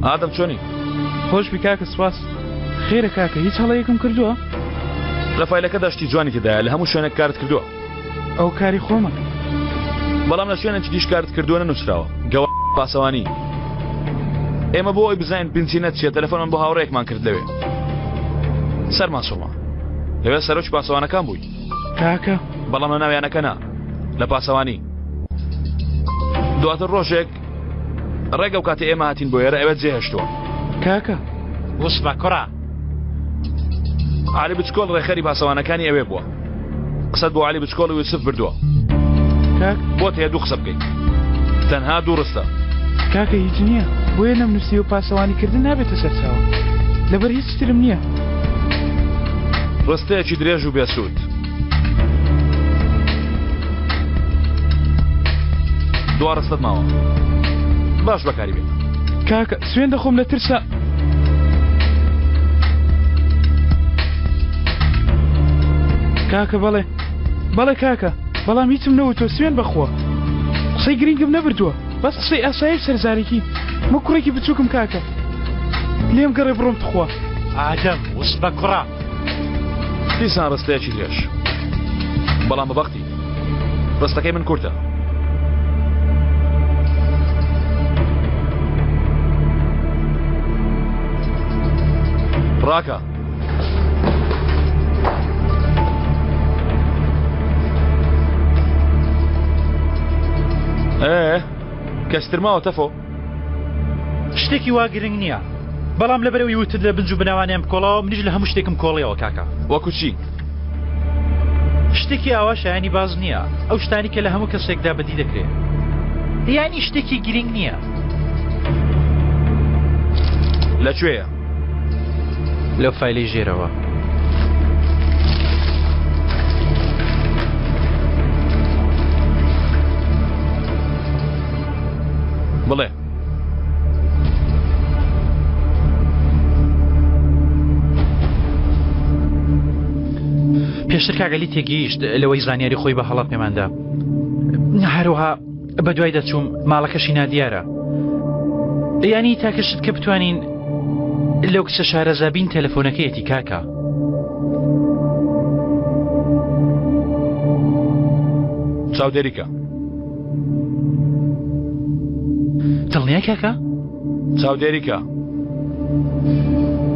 ئادەم چۆنی؟ خۆشبی کاکە سوپاس. خێرە کاکە هیچ هەڵەیەکم کردووە؟ لە فایلەکەدا شتی جوانی تێدایە لە هەموو شوێنێک کارت کردووە. ئەو کاری خۆمە. بەڵام لە شوێنێکی دیش کارت کردووە نەنووسراوە. گەوە پاسەوانی. ئێمە بۆ ئەوەی بزانین بنچینەت چییە تەلەفۆنمان بۆ هاوڕێیەکمان کرد لەوێ. سەرمان سوڕما. لەوێ سەرۆکی پاسەوانەکان بووی. کاکە. بەڵام لە ناو یانەکە نا. لە پاسەوانی. دواتر ڕۆژێک ڕێک ئەو کاتەی ئێمە هاتین بۆ ئێرە ئەوێت جێهێشتووە. کاکە. وسبە کوڕە. عەلی بچکۆڵ ڕێکخەری پاسەوانەکانی ئەوێ بووە. قسەت بۆ عەلی بچکۆڵ و یوسف بردووە. کاک. بۆت هەیە دوو قسە بکەیت. تەنها دوو ڕستە. کاکە هیچ نییە. بۆیە نەمنووسیوە پاسەوانی کردن نابێتە سەرچاوە. لەبەر هیچ ترم نییە. ڕستەیەکی درێژ و بێسوود. دوا ڕستەت ماوە باش بەکاری بێت. کاکە سوێن دەخۆم لە ترسا. کاکە بەڵێ بەڵێ کاکە بەڵام هیچم نەوتوە سوێن بەخوا قسەی گرینگم نەبردووە بەس قسەی ئاسایی سەرزارێکی من کوڕێکی بچووکم کاکە لێم گەڕێ بڕۆم تخوا. ئادەم وسبە کوڕە. دیسان ڕستەیەکی درێژ بەڵام بەبەختی ڕستەکەی من کورتە. ڕاکە. ئێ کەستر ماوە تەفۆ. شتێکی وا گرنگ نییە بەڵام لەبەرەوەی وتت لە بنج و بناوانیان بکۆڵەوە منیش لە هەموو شتێکم کۆڵیەوە کاکە. وەکو چی؟ شتێکی ئاوا شایانی باس نییە ئەو شتانی کە لە هەموو کەسێکدا بەدی دەکرێ یانی شتێکی گرنگ نییە. لە کوێیە؟ لەو فایلەی ژێرەوە. بڵێ. پێشتر کاک عەلی تێگەیشت لەوەی زانیاری خۆی بە هەڵە پێماندا هەروەها بە دوای دەچووم ماڵەکەشی نادیارە یانی تاکە شت کە بتوانین لەو کچە شارەزابین تەلەفۆنەکەیەتی کاکە چاودێریکە دڵنیای کاکە؟ چاودێریکە.